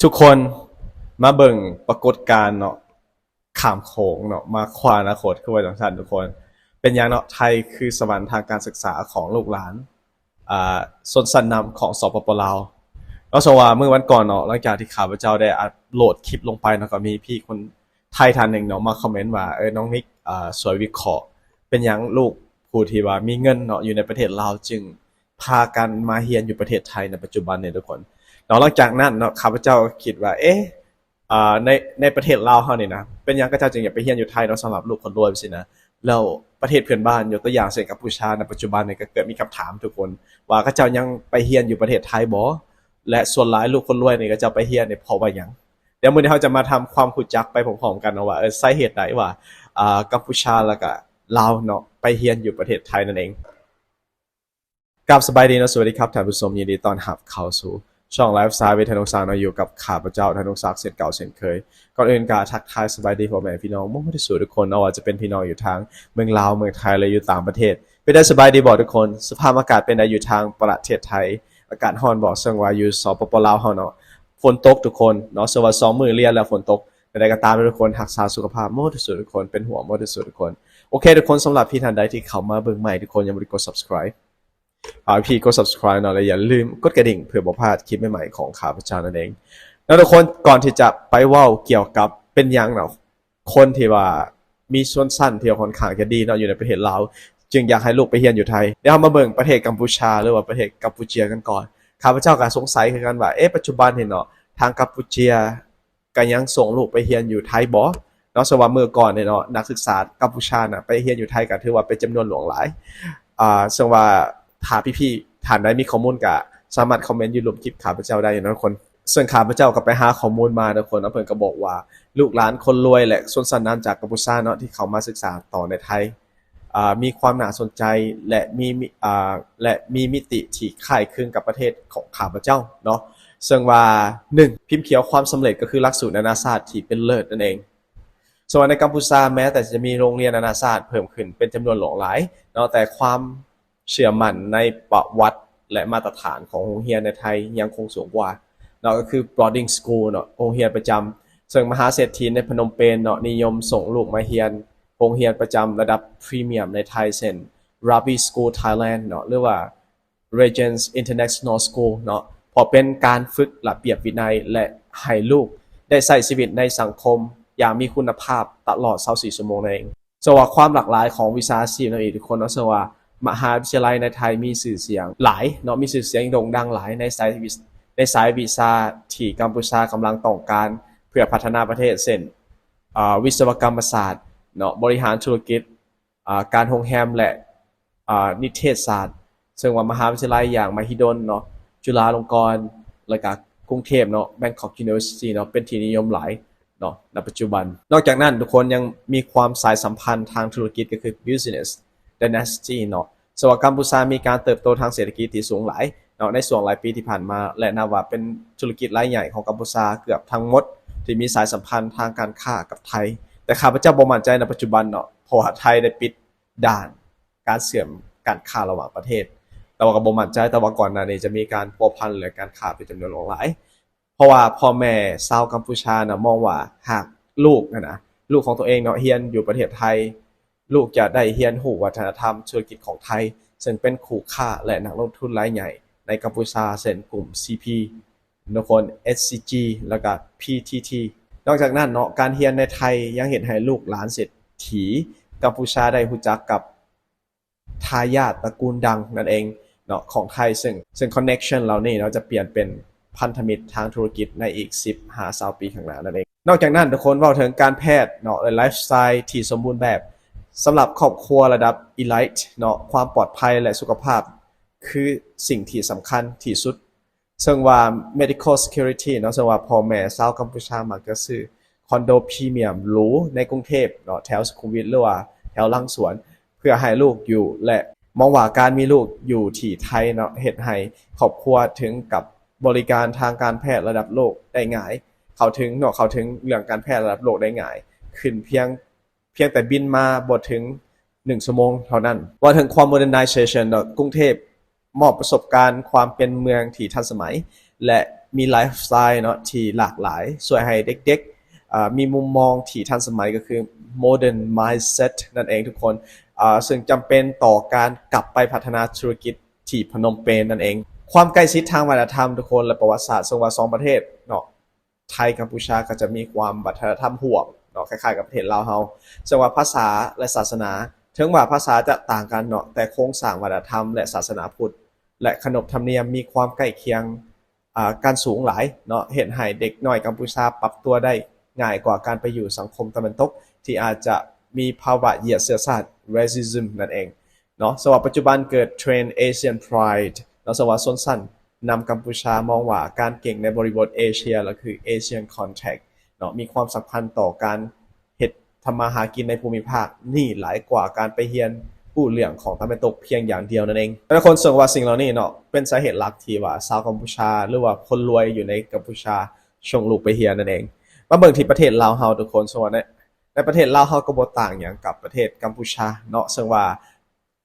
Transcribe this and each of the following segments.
ທຸກຄົນມາເບິ່ງປາກົດການເນາະ ຂ້າມໂຂງເນາະ ມາຄວ້າອະນາຄົດ ຄືວ່າຈັ່ງຊັ້ນທຸກຄົນ. ເປັນຫຍັງເນາະ ໄທຄືສະຫວັນທາງການສຶກສາຂອງລູກຫຼານ ອ່າ ຊົນຊັ້ນນຳຂອງ ສປປ ລາວເນາະ. ເຊິ່ງວ່າມື້ວັນກ່ອນເນາະ ຫຼັງຈາກທີ່ຂ້າພະເຈົ້າໄດ້ອັບໂຫຼດຄລິບລົງໄປເນາະ ກໍມີພີ່ຄົນໄທທ່ານໜຶ່ງເນາະ ມາຄອມເມັນວ່າ ເອີ ນ້ອງນິກ ອ່າ ຊ່ວຍວິເຄາະ ເປັນຫຍັງລູກຜູ້ທີ່ວ່າມີເງິນເນາະ ຢູ່ໃນປະເທດລາວ ຈຶ່ງພາກັນມາຮຽນຢູ່ປະເທດໄທໃນປັດຈຸບັນນີ້ທຸກຄົນເນາະ. ຫຼັງຈາກນັ້ນເນາະ ຂ້າພະເຈົ້າກໍຄິດວ່າ ເອ ອ່າ ໃນ ໃນປະເທດລາວເຮົານີ້ນະ ເປັນຫຍັງເຂົາເຈົ້າຈຶ່ງຢາກໄປຮຽນຢູ່ໄທເນາະ ສຳລັບລູກຄົນລວຍຊີ້ນະ. ແລ້ວປະເທດເພື່ອນບ້ານ ຍົກຕົວຢ່າງເຊັ່ນກັບພູຊາ ໃນປັດຈຸບັນນີ້ກໍເກີດມີຄຳຖາມທຸກຄົນ ວ່າເຂົາເຈົ້າຍັງໄປຮຽນຢູ່ປະເທດໄທບໍ່ ແລະ ສ່ວນຫຼາຍລູກຄົນລວຍນີ້ ເຂົາເຈົ້າໄປຮຽນນີ້ເພາະວ່າຫຍັງ. ດຽວມື້ນີ້ເຮົາຈະມາທຳຄວາມຮູ້ຈັກໄປພ້ອມໆກັນເນາະ ວ່າ ເອີ ສາເຫດໃດວ່າ ອ່າ ກັມພູຊາ ແລ້ວກະລາວເນາະ ໄປຮຽນຢູ່ປະເທດໄທນັ້ນເອງ. ກາບສະບາຍດີເນາະ ສະຫວັດດີຄັບທ່ານຜູ້ຊົມ ຍິນດີຕ້ອນຮັບເຂົ້າສູ່ຊ່ອງ Lifestyle with ໄທໜຸ່ງສັກເນາະ ຢູ່ກັບຂ້າພະເຈົ້າໄທໜຸ່ງສັກເຊັ່ນເກົ່າເຊັ່ນເຄີຍ. ກ່ອນອື່ນກໍທັກທາຍສະບາຍດີພໍ່ແມ່ພີ່ນ້ອງໝົດທຸກສູ່ທຸກຄົນເນາະ ວ່າຈະເປັນພີ່ນ້ອງຢູ່ທາງເມືອງລາວ ເມືອງໄທ ແລະ ຢູ່ຕ່າງປະເທດ. ເປັນໄດ້ສະບາຍດີບໍ່ທຸກຄົນ? ສະພາບອາກາດເປັນໃດຢູ່ທາງປະເທດໄທ? ອາກາດຮ້ອນບໍ່? ເຊິ່ງວ່າຢູ່ ສປປ ລາວເຮົາເນາະ ຝົນຕົກທຸກຄົນເນາະ ເຊິ່ງວ່າສອງມື້ລຽນແລ້ວຝົນຕົກ. ແນວໃດກໍຕາມທຸກຄົນ ຮັກສາສຸຂະພາບໝົດທຸກສູ່ທຸກຄົນ ເປັນຫ່ວງໝົດທຸກສູ່ທຸກຄົນ. ໂອເຄທຸກຄົນ ສຳລັບພີ່ທ່ານໃດທີ່ເຂົ້າມາເບິ່ງໃໝ່ ທຸກຄົນຍັງບໍ່ໄດ້ກົດ subscribe ຝາກພີ່ກົດ subscribe ເນາະ ແລະ ຢ່າລືມກົດກະດິ່ງເພື່ອບໍ່ພາດຄລິບໃໝ່ໆຂອງຂ້າພະເຈົ້ານັ້ນເອງເນາະທຸກຄົນ. ກ່ອນທີ່ຈະໄປເວົ້າກ່ຽວກັບເປັນຫຍັງເນາະ ຄົນທີ່ວ່າມີຊົນຊັ້ນທີ່ວ່າຂ້ອນຂ້າງຈະດີເນາະ ຢູ່ໃນປະເທດລາວ ຈຶ່ງຢາກໃຫ້ລູກໄປຮຽນຢູ່ໄທ. ດຽວເຮົາມາເບິ່ງປະເທດກຳປູເຈຍ ຫຼືວ່າປະເທດກຳປູເຈຍກັນກ່ອນ. ຂ້າພະເຈົ້າກໍສົງໄສຄືກັນວ່າ ເອ ປັດຈຸບັນນີ້ເນາະ ທາງກຳປູເຈຍ ກໍຍັງສົ່ງລູກໄປຮຽນຢູ່ໄທບໍ່ເນາະ? ເຊິ່ງວ່າມື້ກ່ອນນີ້ເນາະ ນັກສຶກສາກຳປູເຈຍນະ ໄປຮຽນຢູ່ໄທກໍຖືວ່າເປັນຈຳນວນຫຼວງຫຼາຍ. ອ່າ ເຊິ່ງວ່າຖ້າພີ່ໆທ່ານໃດມີຂໍ້ມູນ ກໍສາມາດຄອມເມັນຢູ່ລຸ່ມຄລິບຂ້າພະເຈົ້າໄດ້ເນາະທຸກຄົນ. ເຊິ່ງຂ້າພະເຈົ້າກໍໄປຫາຂໍ້ມູນມາທຸກຄົນເນາະ ເພິ່ນກໍບອກວ່າ ລູກຫຼານຄົນລວຍ ແລະ ຊົນຊັ້ນນຳຈາກກຳປູເຈຍເນາະ ທີ່ເຂົ້າມາສຶກສາຕໍ່ໃນໄທ ອ່າ ມີຄວາມໜ້າສົນໃຈ ແລະ ມີ ມີ ອ່າ ແລະ ມີມິຕິທີ່ຄ້າຍຄືກັບປະເທດຂອງຂ້າພະເຈົ້າເນາະ. ເຊິ່ງວ່າ ໜຶ່ງ ພິມຂຽວຄວາມສຳເລັດ ກໍຄືຫຼັກສູດນານາຊາດທີ່ເປັນເລີດນັ້ນເອງ. ເຊິ່ງວ່າໃນກຳປູເຈຍ ແມ້ແຕ່ຈະມີໂຮງຮຽນນານາຊາດເພີ່ມຂຶ້ນເປັນຈຳນວນຫຼວງຫຼາຍເນາະ ແຕ່ຄວາມເຊື່ອໝັ້ນໃນປະຫວັດ ແລະ ມາດຕະຖານຂອງໂຮງຮຽນໃນໄທຍັງຄົງສູງກວ່າເນາະ ກໍຄື boarding school ເນາະ ໂຮງຮຽນປະຈຳ. ເຊິ່ງມະຫາເສດຖີໃນພະນົມເປນເນາະ ນິຍົມສົ່ງລູກມາຮຽນ ໂຮງຮຽນປະຈຳລະດັບພຣີມຽມໃນໄທ ເຊັ່ນ Rabi School Thailand ເນາະ ຫຼືວ່າ Regents International School ເນາະ ເພາະເປັນການຝຶກລະບຽບວິໄນ ແລະ ໃຫ້ລູກໄດ້ໃຊ້ຊີວິດໃນສັງຄົມຢ່າງມີຄຸນນະພາບຕະຫຼອດຊາວສີ່ຊົ່ວໂມງນັ້ນເອງ. ເຊິ່ງວ່າຄວາມຫຼາກຫຼາຍຂອງວິຊາອາຊີບນັ້ນເອງທຸກຄົນເນາະ ເຊິ່ງວ່າມະຫາວິທະຍາໄລໃນໄທມີຊື່ສຽງຫຼາຍເນາະ ມີຊື່ສຽງໂດ່ງດັງຫຼາຍໃນສາຍວິ ໃນສາຍວິຊາທີ່ກຳປູເຈຍກຳລັງຕ້ອງການເພື່ອພັດທະນາປະເທດ ເຊັ່ນ ອ່າ ວິສະວະກຳມະສາດເນາະ ບໍລິຫານທຸລະກິດ ອ່າ ການໂຮງແຮມ ແລະ ອ່າ ນິເທດສາດ. ເຊິ່ງວ່າມະຫາວິທະຍາໄລຢ່າງມະຫິດົນເນາະ ຈຸລາລົງກອນ ແລະ ກະກຸງເທບເນາະ Bangkok University ເນາະ ເປັນທີ່ນິຍົມຫຼາຍເນາະໃນປັດຈຸບັນ. ນອກຈາກນັ້ນ ທຸກຄົນຍັງມີຄວາມສາຍສຳພັນທາງທຸລະກິດ ກໍຄື Business Dynasty ເນາະ. ເຊິ່ງວ່າກຳປູເຈຍມີການເຕີບໂຕທາງເສດຖະກິດທີ່ສູງຫຼາຍເນາະ ໃນຊ່ວງຫຼາຍປີທີ່ຜ່ານມາ ແລະ ນັບວ່າເປັນທຸລະກິດລາຍໃຫຍ່ຂອງກຳປູເຈຍເກືອບທັງໝົດ ທີ່ມີສາຍສຳພັນທາງການຄ້າກັບໄທ. ແຕ່ຂ້າພະເຈົ້າບໍ່ໝັ້ນໃຈໃນປັດຈຸບັນເນາະ ເພາະວ່າໄທໄດ້ປິດດ່ານການເຊື່ອມການຄ້າລະຫວ່າງປະເທດ, ແຕ່ວ່າກໍບໍ່ໝັ້ນໃຈ, ແຕ່ວ່າກ່ອນໜ້ານີ້ຈະມີການພົວພັນເລື່ອງການຄ້າເປັນຈຳນວນຫຼວງຫຼາຍ. ເພາະວ່າພໍ່ແມ່ຊາວກຳປູເຈຍນະ ມອງວ່າຫາກລູກຫັ້ນນະ, ລູກຂອງຕົວເອງເນາະ ຮຽນຢູ່ປະເທດໄທ, ລູກຈະໄດ້ຮຽນຮູ້ວັດທະນະທຳທຸລະກິດຂອງໄທ, ເຊິ່ງເປັນຄູ່ຄ້າ ແລະ ນັກລົງທຶນລາຍໃຫຍ່ໃນກຳປູເຈຍ ເຊັ່ນ ກຸ່ມ ຊີພີ ທຸກຄົນ ເອັສຊີຈີ ແລ້ວກະ ພີທີທີ. ນອກຈາກນັ້ນເນາະ, ການຮຽນໃນໄທຍັງເຮັດໃຫ້ລູກຫຼານເສດຖີກຳປູເຈຍໄດ້ຮູ້ຈັກກັບທາຍາດຕະກູນດັງນັ້ນເອງເນາະ ຂອງໄທ, ເຊິ່ງ ເຊິ່ງ connection ເຫຼົ່ານີ້ເນາະ ຈະປ່ຽນເປັນພັນທະມິດທາງທຸລະກິດໃນອີກສິບຫາຊາວປີຂ້າງໜ້ານັ້ນເອງ. ນອກຈາກນັ້ນ ທຸກຄົນເວົ້າເຖິງການແພດເນາະ ແລະ lifestyle ທີ່ສົມບູນແບບ. ສຳລັບຄອບຄົວລະດັບ elite ເນາະ, ຄວາມປອດໄພ ແລະ ສຸຂະພາບຄືສິ່ງທີ່ສຳຄັນທີ່ສຸດ. ເຊິ່ງວ່າ medical security ເນາະ, ເຊິ່ງວ່າພໍ່ແມ່ຊາວກຳປູເຈຍມັກຈະຊື້ຄອນໂດພຣີມຽມຫຼູໃນກຸງເທບເນາະ, ແຖວສຸຂຸມວິດ ຫຼືວ່າແຖວຫຼັງສວນ ເພື່ອໃຫ້ລູກຢູ່ ແລະ ມອງວ່າການມີລູກຢູ່ທີ່ໄທເນາະ ເຮັດໃຫ້ຄອບຄົວເຖິງກັບບໍລິການທາງການແພດລະດັບໂລກໄດ້ງ່າຍ, ເຂົ້າເຖິງເນາະ, ເຂົ້າເຖິງເລື່ອງການແພດລະດັບໂລກໄດ້ງ່າຍຂຶ້ນພຽງ ພຽງແຕ່ບິນມາບໍ່ເຖິງໜຶ່ງຊົ່ວໂມງເທົ່ານັ້ນ. ເວົ້າເຖິງຄວາມ modernization ເນາະ, ກຸງເທບມອບປະສົບການຄວາມເປັນເມືອງທີ່ທັນສະໄໝ ແລະ ມີໄລຟ໌ສະໄຕລ໌ເນາະທີ່ຫຼາກຫຼາຍ ຊ່ວຍໃຫ້ເດັກໆ ເອີ່ ມີມຸມມອງທີ່ທັນສະໄໝ ກໍຄື modern mindset ນັ້ນເອງທຸກຄົນ ເອີ່ ເຊິ່ງຈຳເປັນຕໍ່ການກັບໄປພັດທະນາທຸລະກິດທີ່ພະນົມເປນນັ້ນເອງ. ຄວາມໃກ້ຊິດທາງວັດທະນະທຳທຸກຄົນ ແລະ ປະຫວັດສາດ ເຊິ່ງວ່າສອງປະເທດເນາະ ໄທກັມພູຊາກໍຈະມີຄວາມວັດທະນະທຳຮ່ວມເນາະ ຄ້າຍໆກັບປະເທດລາວເຮົາ ເຊິ່ງວ່າພາສາ ແລະ ສາສະໜາ ເຖິງວ່າພາສາຈະຕ່າງກັນເນາະ ແຕ່ໂຄງສ້າງວັດທະນະທຳ ແລະ ສາສະໜາພຸດ ແລະ ຂະໜົບທຳນຽມມີຄວາມໃກ້ຄຽງ ອ່າ ກັນສູງຫຼາຍເນາະ ເຮັດໃຫ້ເດັກນ້ອຍກັມພູຊາປັບຕົວໄດ້ງ່າຍກວ່າການໄປຢູ່ສັງຄົມຕາເວັນຕົກ ທີ່ອາດຈະມີພາວະຢຽດເຊື້ອຊາດ racism ນັ້ນເອງເນາະ. ເຊິ່ງວ່າປັດຈຸບັນເກີດເທຣນ Asian Pride ເນາະ ເຊິ່ງວ່າຊົນຊັ້ນນຳກັມພູຊາມອງວ່າການເກັ່ງໃນບໍລິບົດເອເຊຍ ຫຼື ຄື Asian Context ເນາະ ມີຄວາມສຳຄັນຕໍ່ການ ເຮັດທຳມາຫາກິນໃນພູມິພາກນີ້ຫຼາຍກວ່າການໄປຮຽນຮູ້ເລື່ອງຂອງຕາເວັນຕົກພຽງຢ່າງດຽວນັ້ນເອງ. ແຕ່ລະຄົນເຊິ່ງວ່າສິ່ງເຫຼົ່ານີ້ເນາະ ເປັນສາເຫດຫຼັກທີ່ວ່າຊາວກັມພູຊາ ຫຼືວ່າຄົນລວຍຢູ່ໃນກັມພູຊາສົ່ງລູກໄປຮຽນນັ້ນເອງ. ມາເບິ່ງທີ່ປະເທດລາວເຮົາທຸກຄົນ ເຊິ່ງວ່າໃນ ໃນປະເທດລາວເຮົາກໍບໍ່ຕ່າງຫຍັງກັບປະເທດກັມພູຊາເນາະ ເຊິ່ງວ່າ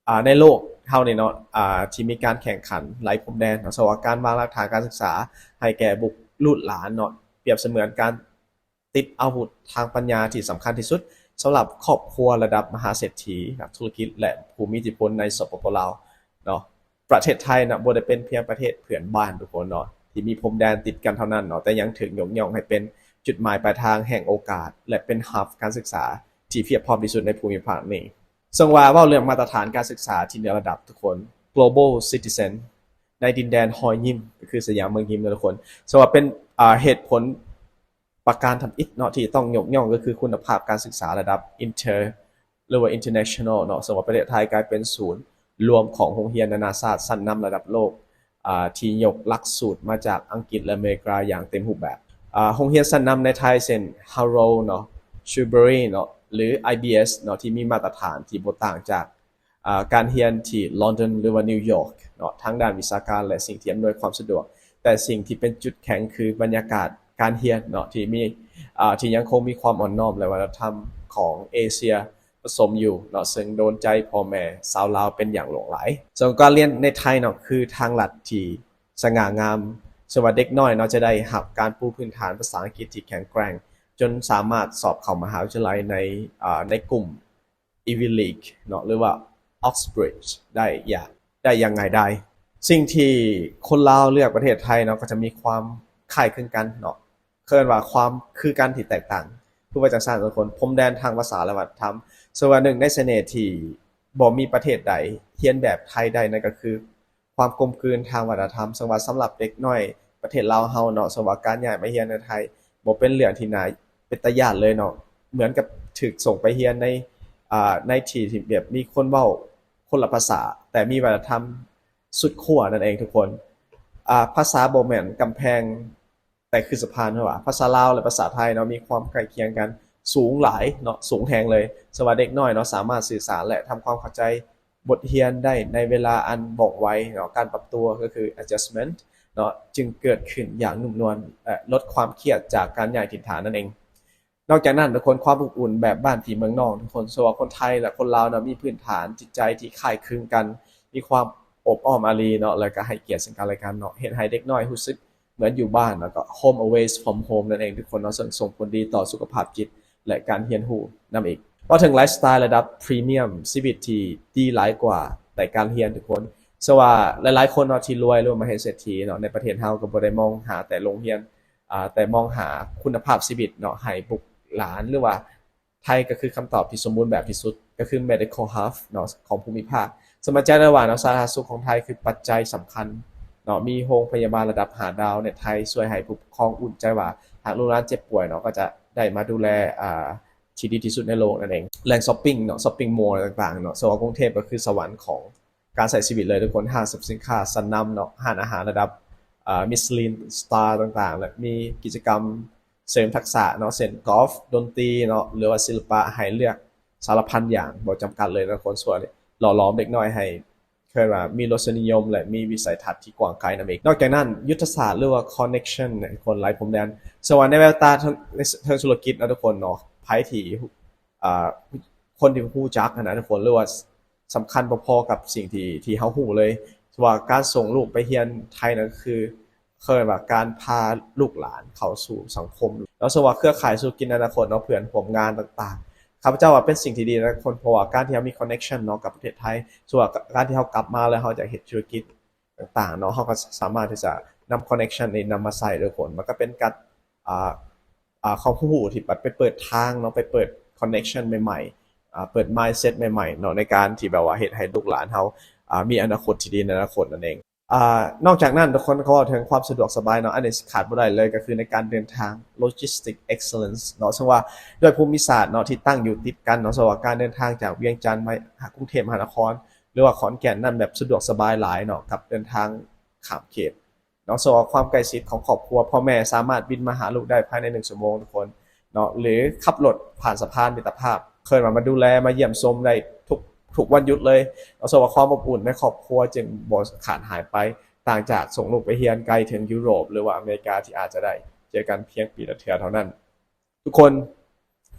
ອ່າ ໃນໂລກເຮົານີ້ເນາະ ອ່າ ທີ່ມີການແຂ່ງຂັນໄຫຼພົມແດນເນາະ ເຊິ່ງວ່າການວາງລາກຖານການສຶກສາໃຫ້ແກ່ບຸກລູກຫຼານເນາະ ປຽບສະເໝືອນການ ຕິດອາວຸດທາງປັນຍາທີ່ສຳຄັນທີ່ສຸດສຳລັບຄອບຄົວລະດັບມະຫາເສດຖີ, ນັກທຸລະກິດ ແລະ ຜູ້ມີອິດທິພົນໃນ ສປປ ລາວ ເນາະ. ປະເທດໄທນະ ບໍ່ໄດ້ເປັນພຽງປະເທດເພື່ອນບ້ານທຸກຄົນເນາະ ທີ່ມີພົມແດນຕິດກັນເທົ່ານັ້ນເນາະ, ແຕ່ຍັງຖືກຍົກຍ້ອງໃຫ້ເປັນຈຸດໝາຍປາຍທາງແຫ່ງໂອກາດ ແລະ ເປັນຮັບການສຶກສາທີ່ພຽບພ້ອມທີ່ສຸດໃນພູມິພາກນີ້. ເຊິ່ງວ່າເວົ້າເລື່ອງມາດຕະຖານການສຶກສາທີ່ເໜືອລະດັບທຸກຄົນ global citizen ໃນດິນແດນຮອຍຍິ້ມ ກໍຄືສະຫຍາມເມືອງຍິ້ມເນາະທຸກຄົນ. ເຊິ່ງວ່າເປັນ ອ່າ ເຫດຜົນ ປະການທຳອິດເນາະ ທີ່ຕ້ອງຍົກຍ້ອງກໍຄືຄຸນນະພາບການສຶກສາລະດັບ inter ຫຼືວ່າ international ເນາະ, ເຊິ່ງວ່າປະເທດໄທກາຍເປັນສູນລວມຂອງໂຮງຮຽນນານາຊາດຊັ້ນນຳລະດັບໂລກ ອາ ທີ່ຍົກຫຼັກສູດມາຈາກອັງກິດ ແລະ ອາເມລິກາຢ່າງເຕັມຮູບແບບ. ອາ ໂຮງຮຽນຊັ້ນນຳໃນໄທເຊັ່ນ Harrow ເນາະ, Shrewsbury ເນາະ ຫຼື IBS ເນາະ ທີ່ມີມາດຕະຖານທີ່ບໍ່ຕ່າງຈາກ ອາ ການຮຽນທີ່ລອນດອນ ຫຼືວ່ານິວຢອກເນາະ ທາງດ້ານວິຊາການ ແລະ ສິ່ງທີ່ອຳນວຍຄວາມສະດວກ, ແຕ່ສິ່ງທີ່ເປັນຈຸດແຂງຄືບັນຍາກາດການຮຽນເນາະ ທີ່ມີ ອາ ທີ່ຍັງຄົງມີຄວາມອ່ອນນ້ອມ ແລະ ວັດທະນະທຳຂອງເອເຊຍປະສົມຢູ່ເນາະ, ເຊິ່ງໂດນໃຈພໍ່ແມ່ຊາວລາວເປັນຢ່າງຫຼວງຫຼາຍ. ເຊິ່ງການຮຽນໃນໄທເນາະ ຄືທາງລັດທີ່ສະຫງ່າງາມ, ເຊິ່ງວ່າເດັກນ້ອຍເນາະ ຈະໄດ້ຮັບການປູພື້ນຖານພາສາອັງກິດທີ່ແຂງແກຮ່ງ ຈົນສາມາດສອບເຂົ້າມະຫາວິທະຍາໄລໃນ ອາ ໃນກຸ່ມ Ivy League ເນາະ ຫຼືວ່າ Oxbridge ໄດ້ຢ່າງ ໄດ້ຢ່າງງ່າຍດາຍ. ສິ່ງທີ່ຄົນລາວເລືອກປະເທດໄທເນາະ ກໍຈະມີຄວາມຄ້າຍຄືກັນເນາະ, ເອີ້ນວ່າຄວາມຄືກັນທີ່ແຕກຕ່າງ. ຄືວ່າຈັ່ງຊັ້ນທຸກຄົນ, ພົມແດນທາງພາສາ ແລະ ວັດທະນະທຳ. ເຊິ່ງວ່າໜຶ່ງໃນສະເໜ່ທີ່ບໍ່ມີປະເທດໃດຮຽນແບບໄທໄດ້ນັ້ນກໍຄື ຄວາມກົມກືນທາງວັດທະນະທຳ, ເຊິ່ງວ່າສຳລັບເດັກນ້ອຍປະເທດລາວເຮົາເນາະ, ເຊິ່ງວ່າການຍ້າຍມາຮຽນໃນໄທບໍ່ເປັນເລື່ອງທີ່ໜ້າເປັນຕາຢ້ານເລີຍເນາະ, ເໝືອນກັບຖືກສົ່ງໄປຮຽນໃນ ອາ ໃນທີ່ທີ່ແບບມີຄົນເວົ້າຄົນລະພາສາ ແຕ່ມີວັດທະນະທຳສຸດຂົ້ວນັ້ນເອງທຸກຄົນ. ອາ ພາສາບໍ່ແມ່ນກຳແພງ ແຕ່ຄືສະພານເນາະວ່າ ພາສາລາວ ແລະ ພາສາໄທເນາະ ມີຄວາມໃກ້ຄຽງກັນສູງຫຼາຍເນາະ, ສູງແຮງເລີຍ. ເຊິ່ງວ່າເດັກນ້ອຍເນາະ ສາມາດສື່ສານ ແລະ ທຳຄວາມເຂົ້າໃຈບົດຮຽນໄດ້ໃນເວລາອັນວ່ອງໄວເນາະ, ການປັບຕົວກໍຄື adjustment ເນາະ ຈຶ່ງເກີດຂຶ້ນຢ່າງນຸ້ມນວນ ແລະ ລົດຄວາມຄຽດຈາກການຍ້າຍຖິ່ນຖານນັ້ນເອງ. ນອກຈາກນັ້ນທຸກຄົນ, ຄວາມອົບອຸ່ນແບບບ້ານພີ່ເມືອງນ້ອງທຸກຄົນ, ເຊິ່ງວ່າຄົນໄທ ແລະ ຄົນລາວເນາະ ມີພື້ນຖານຈິດໃຈທີ່ຄ້າຍຄຶງກັນ, ມີຄວາມໂອບອ້ອມອາຣີເນາະ ແລະ ກໍໃຫ້ກຽດເຊິ່ງກັນແລະກັນເນາະ, ເຮັດໃຫ້ເດັກນ້ອຍຮູ້ສຶກ ເໝືອນຢູ່ບ້ານ ແລ້ວກໍ home away from home ນັ້ນເອງທຸກຄົນເນາະ, ເຊິ່ງສົ່ງຜົນດີຕໍ່ສຸຂະພາບຈິດ ແລະ ການຮຽນຮູ້ນຳອີກ. ເວົ້າເຖິງໄລຟ໌ສະໄຕລ໌ລະດັບພຣີມຽມ ຊີວິດທີ່ດີຫຼາຍກວ່າແຕ່ການຮຽນທຸກຄົນ, ເຊິ່ງວ່າຫຼາຍໆຄົນເນາະທີ່ລວຍ ຫຼືວ່າມະເຫດເສດຖີເນາະ ໃນປະເທດເຮົາກໍບໍ່ໄດ້ມອງຫາແຕ່ໂຮງຮຽນ ອາ ແຕ່ມອງຫາຄຸນນະພາບຊີວິດເນາະ ໃຫ້ບຸກຫຼານ ຫຼືວ່າ ໄທກໍຄືຄຳຕອບທີ່ສົມບູນແບບທີ່ສຸດ ກໍຄື medical hub ເນາະ ຂອງພູມິພາກ. ສາມາດຈະໄດ້ວ່າເນາະ ສາທາລະນະສຸກຂອງໄທຄືປັດໄຈສຳຄັນເນາະ, ມີໂຮງພະຍາບານລະດັບຫ້າດາວໃນໄທ ຊ່ວຍໃຫ້ຜູ້ປົກຄອງອຸ່ນໃຈວ່າ ຫາກລູກຫຼານເຈັບປ່ວຍເນາະ ກໍຈະໄດ້ມາດູແລ ອາ ທີ່ດີທີ່ສຸດໃນໂລກນັ້ນເອງ. ແຫຼ່ງຊັອບປິງເນາະ, ຊັອບປິງມໍລຕ່າງໆເນາະ, ເຊິ່ງວ່າກຸງເທບກໍຄືສະຫວັນຂອງ ການໃຊ້ຊີວິດເລີຍທຸກຄົນ, ຮ້ານສະເປັນສິນຄ້າຊັ້ນນຳເນາະ, ຮ້ານອາຫານລະດັບ ເອີ Michelin Star ຕ່າງໆ ແລະ ມີກິດຈະກຳເສີມທັກສະເນາະ ເຊັ່ນ ກອຟ, ດົນຕີເນາະ ຫຼືວ່າສິລະປະ ໃຫ້ເລືອກສາລະພັນຢ່າງບໍ່ຈຳກັດເລີຍເນາະ, ຄົນຊ່ວຍຫຼໍ່ຫຼອມເດັກນ້ອຍໃຫ້ ເອີ້ນວ່າມີລົດສະນິຍົມ ແລະ ມີວິໄສທັດທີ່ກວ້າງໄກນຳອີກ. ນອກຈາກນັ້ນ ຍຸດທະສາດ ຫຼືວ່າ connection ໃນຄົນໄຫຼພົມແດນ, ເຊິ່ງວ່າໃນແວວຕາທາງ ໃນເທິງທຸລະກິດເນາະທຸກຄົນເນາະ, ໃຜທີ່ ອ່າ ຄົນທີ່ຮູ້ຈັກຫັ້ນນະທຸກຄົນ ຫຼືວ່າສຳຄັນພໍໆກັບສິ່ງທີ່ ທີ່ເຮົາຮູ້ເລີຍ ວ່າການສົ່ງລູກໄປຮຽນໄທນັ້ນກໍຄື ເອີ້ນວ່າການພາລູກຫຼານເຂົ້າສູ່ສັງຄົມ ແລ້ວເຊື່ອວ່າເຄືອຂ່າຍທຸລະກິດໃນອະນາຄົດເນາະ ເພື່ອນຮ່ວມງານຕ່າງໆ ຂ້າພະເຈົ້າວ່າເປັນສິ່ງທີ່ດີນະທຸກຄົນ ເພາະວ່າການທີ່ເຮົາມີ connection ເນາະ ກັບປະເທດໄທ ເຊື່ອວ່າການທີ່ເຮົາກັບມາແລ້ວເຮົາຢາກເຮັດທຸລະກິດຕ່າງໆເນາະ ເຮົາກໍສາມາດທີ່ຈະນຳ connection ນີ້ນຳມາໃຊ້ທຸກຄົນ ມັນກໍເປັນການ ອ່າ ອ່າ ຄວາມຮູ້ທີ່ແບບໄປເປີດທາງເນາະ ໄປເປີດ connection ໃໝ່ໆ ອ່າ ເປີດ mindset ໃໝ່ໆເນາະ ໃນການທີ່ແບບວ່າເຮັດໃຫ້ລູກຫຼານເຮົາ ອ່າ ມີອະນາຄົດທີ່ດີໃນອະນາຄົດນັ້ນເອງ. ອ່າ ນອກຈາກນັ້ນ ທຸກຄົນກໍເວົ້າເຖິງຄວາມສະດວກສະບາຍເນາະ ອັນນີ້ຂາດບໍ່ໄດ້ເລີຍ ກໍຄືໃນການເດີນທາງ logistic excellence ເນາະ ເຊິ່ງວ່າດ້ວຍພູມມິສາດເນາະ ທີ່ຕັ້ງຢູ່ຕິດກັນເນາະ ເຊິ່ງວ່າການເດີນທາງຈາກວຽງຈັນມາຫາກຸງເທບມະຫານະຄອນ ຫຼືວ່າຂອນແກ່ນນັ້ນ ແບບສະດວກສະບາຍຫຼາຍເນາະ ກັບເດີນທາງຂ້າມເຂດ ເນາະ ສຳລັບຄວາມໃກ້ຊິດຂອງຄອບຄົວ ພໍ່ແມ່ສາມາດບິນມາຫາລູກໄດ້ພາຍໃນໜຶ່ງຊົ່ວໂມງ ທຸກຄົນເນາະ ຫຼື ຂັບລົດຜ່ານສະພານມິດຕະພາບ ເອີ້ນວ່າມາດູແລ ມາຢ້ຽມຊົມໄດ້ທຸກ ທຸກວັນຢຸດເລີຍ ເນາະ ສຳລັບຄວາມອົບອຸ່ນໃນຄອບຄົວຈຶ່ງບໍ່ຂາດຫາຍໄປ ຕ່າງຈາກສົ່ງລູກໄປຮຽນໄກເຖິງຢູໂຣບ ຫຼືວ່າອາເມລິກາ ທີ່ອາດຈະໄດ້ເຈີກັນພຽງປີລະເທື່ອເທົ່ານັ້ນ. ທຸກຄົນ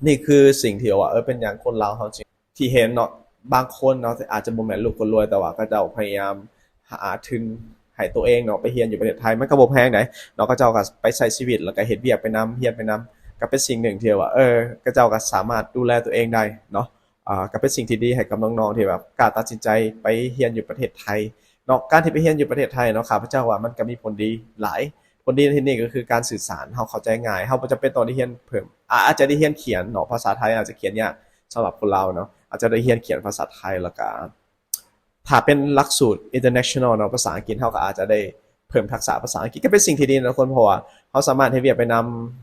ນີ້ຄືສິ່ງທີ່ວ່າ ເອີ ເປັນຫຍັງຄົນລາວເຮົາຈຶ່ງ ທີ່ເຫັນເນາະ ບາງຄົນເນາະ ອາດຈະບໍ່ແມ່ນລູກຄົນລວຍ ແຕ່ວ່າເຂົາເຈົ້າພະຍາຍາມຫາທຶນໃຫ້ຕົວເອງເນາະ ໄປຮຽນຢູ່ປະເທດໄທ ມັນກໍບໍ່ແພງໃດເນາະ ເຂົາເຈົ້າກໍໄປໃຊ້ຊີວິດ ແລ້ວກໍເຮັດວຽກໄປນຳ ຮຽນໄປນຳ ກໍເປັນສິ່ງໜຶ່ງທີ່ວ່າ ເອີ ເຂົາເຈົ້າກໍສາມາດດູແລຕົວເອງໄດ້ເນາະ ອ່າ ກໍເປັນສິ່ງທີ່ດີໃຫ້ກັບນ້ອງໆ ທີ່ແບບກ້າຕັດສິນໃຈໄປຮຽນຢູ່ປະເທດໄທເນາະ ການທີ່ໄປຮຽນຢູ່ປະເທດໄທເນາະ ຂ້າພະເຈົ້າວ່າມັນກໍມີຜົນດີຫຼາຍ ຜົນດີໃນທີ່ນີ້ກໍຄືການສື່ສານ ເຮົາເຂົ້າໃຈງ່າຍ ເຮົາບໍ່ຈຳເປັນຕ້ອງໄດ້ຮຽນເພີ່ມ ອາ ອາດຈະໄດ້ຮຽນຂຽນເນາະ ພາສາໄທອາດຈະຂຽນຍາກສຳລັບຄົນລາວເນາະ ອາດຈະໄດ້ຮຽນຂຽນພາສາໄທ ແລ້ວກະຖ້າເປັນຫຼັກສູດ international ເນາະ ພາສາອັງກິດ ເຮົາກໍອາດຈະໄດ້ເພີ່ມທັກສະພາສາອັງກິດ ກໍເປັນສິ່ງທີ່ດີນະທຸກຄົນ ເພາະວ່າເຮົາສາມາດເຮັດວຽກໄປນຳ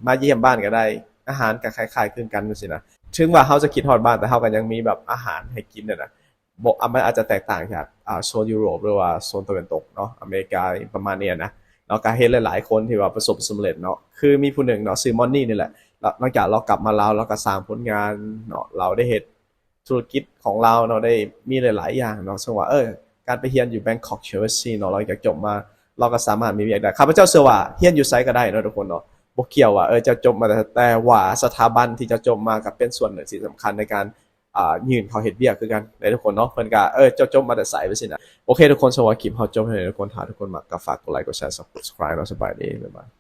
ມາຢ້ຽມບ້ານກໍໄດ້ ອາຫານກໍຄ້າຍໆຄືກັນຈັ່ງຊີ້ນະ ເຖິງວ່າເຮົາຈະຄິດຮອດບ້ານ ແຕ່ເຮົາກໍຍັງມີແບບອາຫານໃຫ້ກິນຫັ້ນນະ ບໍ່ ອາ ມັນອາດຈະແຕກຕ່າງຈາກ ອ່າ ໂຊນຢູໂຣບ ຫຼືວ່າໂຊນຕາເວັນຕົກເນາະ ອາເມລິກາ ປະມານນີ້ນະເນາະ ກໍເຫັນຫຼາຍໆຄົນທີ່ວ່າປະສົບສຳເລັດເນາະ ຄືມີຜູ້ໜຶ່ງເນາະ ຊື່ມອນນີ່ນີ້ແຫຼະ ຫຼັງຈາກລາວກັບມາລາວ ລາວກໍສ້າງຜົນງານເນາະ ລາວໄດ້ເຮັດທຸລະກິດຂອງລາວເນາະ ໄດ້ມີຫຼາຍໆຢ່າງເນາະ ເຊິ່ງວ່າ ເອີ ການໄປຮຽນຢູ່ Bangkok University ເນາະ ຫຼັງຈາກຈົບມາ ລາວກໍສາມາດມີວຽກໄດ້ ຂ້າພະເຈົ້າເຊື່ອວ່າຮຽນຢູ່ໃສກໍໄດ້ເນາະທຸກຄົນເນາະ ບໍ່ກ່ຽວວ່າ ເອີ ເຈົ້າຈົບມາແຕ່ໃສ ແຕ່ວ່າສະຖາບັນທີ່ເຈົ້າຈົບມາກໍເປັນສ່ວນໜຶ່ງທີ່ສຳຄັນໃນການ ອ່າ ຍື່ນເຂົ້າເຮັດວຽກຄືກັນເດ້ທຸກຄົນເນາະ ເພິ່ນກະ ເອີ ເຈົ້າຈົບມາແຕ່ໃສ ແບບຊີ້ນະ ໂອເຄທຸກຄົນ ສຳລັບຄລິບເຮົາຈົບເທົ່ານີ້ທຸກຄົນ ຖ້າທຸກຄົນມັກກໍຝາກກົດໄລ ກົດແຊ Subscribe ເນາະ ສະບາຍດີ ບາຍບາຍ.